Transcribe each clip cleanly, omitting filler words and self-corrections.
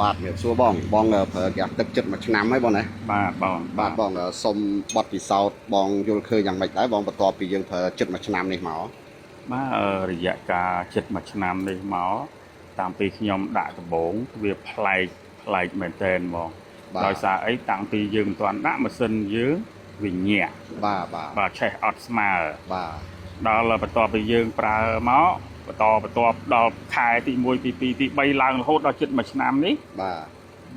បាទជំរាបសួរបងបងប្រើហ្គាសទឹកចិត្តមួយឆ្នាំហើយបងណា បាទបង បាទបងសុំបទពិសោធន៍បងយល់ឃើញយ៉ាងម៉េចដែរបងបន្ទាប់ពីយើងប្រើចិត្តមួយឆ្នាំនេះមក បាទរយៈកាលជិតមួយឆ្នាំនេះមកតាំងពីខ្ញុំដាក់ដំបងវាប្លែកប្លែកមែនតើបង បាទ ដោយសារអីតាំងពីយើងមិនទាន់ដាក់ម៉ាស៊ីនយើងវាញាក់ បាទបាទ បាទឆេះអត់ស្មើ បាទ ដល់បន្ទាប់ពីយើងប្រើមកបន្តបន្ទាប់ដល់ខែទី1ទី2ទី3ឡើងរហូតដល់ជិតមួយឆ្នាំនេះ បាទ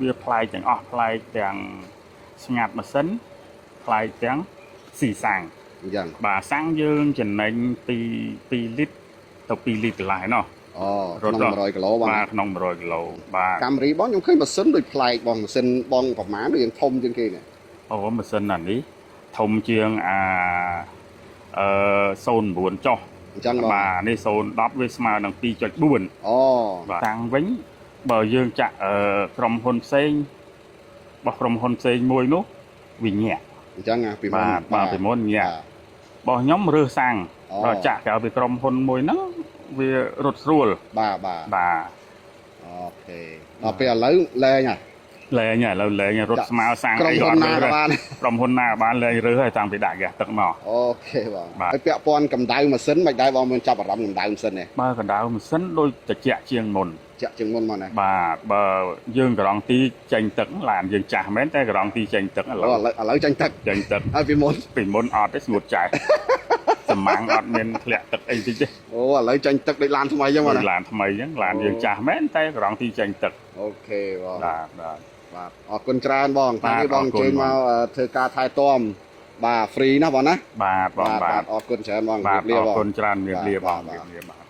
វាប្លែកទាំងអស់ប្លែកទាំងស្ងាត់ម៉ាស៊ីនប្លែកទាំងស៊ីសាំង អញ្ចឹង បាទសាំងយើងចំណេញពី2លីត្រទៅ2លីត្រកន្លះឯណោះ អូ រត់ ក្នុង100គីឡូបង បាទក្នុង100គីឡូបាទ កម្មរីបងខ្ញុំឃើញម៉ាស៊ីនដូចប្លែកបងម៉ាស៊ីនបងប្រហែលដូចយើងធំជាងគេនេះ អូម៉ាស៊ីនអានេះធំជាងអាអឺ09ចុះ អញ្ចឹងបង បាទនេះ010វាស្មើនឹង2.4 អូ បាទតាំងវិញបើយើងចាក់ក្រុមហ៊ុនផ្សេងរបស់ក្រុមហ៊ុនផ្សេងមួយនោះវាញាក់ អញ្ចឹងណាពីមុន បាទបាទពីមុនញាក់ បាទ របស់ខ្ញុំរើសសាំង អូ ដល់ចាក់ក្រៅពីក្រុមហ៊ុនមួយហ្នឹងវារត់ស្រួល បាទបាទ បាទ OK ដល់ពេលឥឡូវលែងហើយ លែងហើយឥឡូវលែងហើយរត់ស្មើសាំង ក្រុម អី ហ៊ុនណាក៏ ក៏អត់រើសដែរ បាន ក្រុមហ៊ុនណាក៏បានលែងរើសហើយតាំងពីដាក់ហ្គាសទឹកមក OK បង បាទ ហើយពាក់ព័ន្ធកម្ដៅម៉ាស៊ីនមិនដែរបងមានចាប់អារម្មណ៍កម្ដៅម៉ាស៊ីនទេ បើកម្ដៅម៉ាស៊ីនដូចត្រជាក់ជាងមុន ជាក់ជាងមុនមកណា បាទបើយើងក្រងទីចេញទឹកឡានយើងចាស់មែនតែក្រងទីចេញទឹកឥឡូវ ឥឡូវឥឡូវចាញ់ទឹក ចេញទឹក ហើយពីមុន ពីមុនអត់ទេស្ងួតចាស់ សម្ាំងអត់មានធ្លាក់ទឹកអីតិចទេ អូឥឡូវចាញ់ទឹកដូចឡានថ្មីអញ្ចឹងបងណា ឡានថ្មីអញ្ចឹងឡានយើងចាស់មែនតែក្រងទីចេញទឹក OK បង បាទបាទ បាទអរគុណច្រើនបង បាទ តានេះបង អរគុណ អញ្ជើញមកធ្វើការថែទាំបាទ free ណាបងណា បាទបងបាទ អរគុណច្រើនបង បាទ ជម្រាបលាបង អរគុណច្រើនជំរាបលាបង បាទ ជំរាបលាបាទ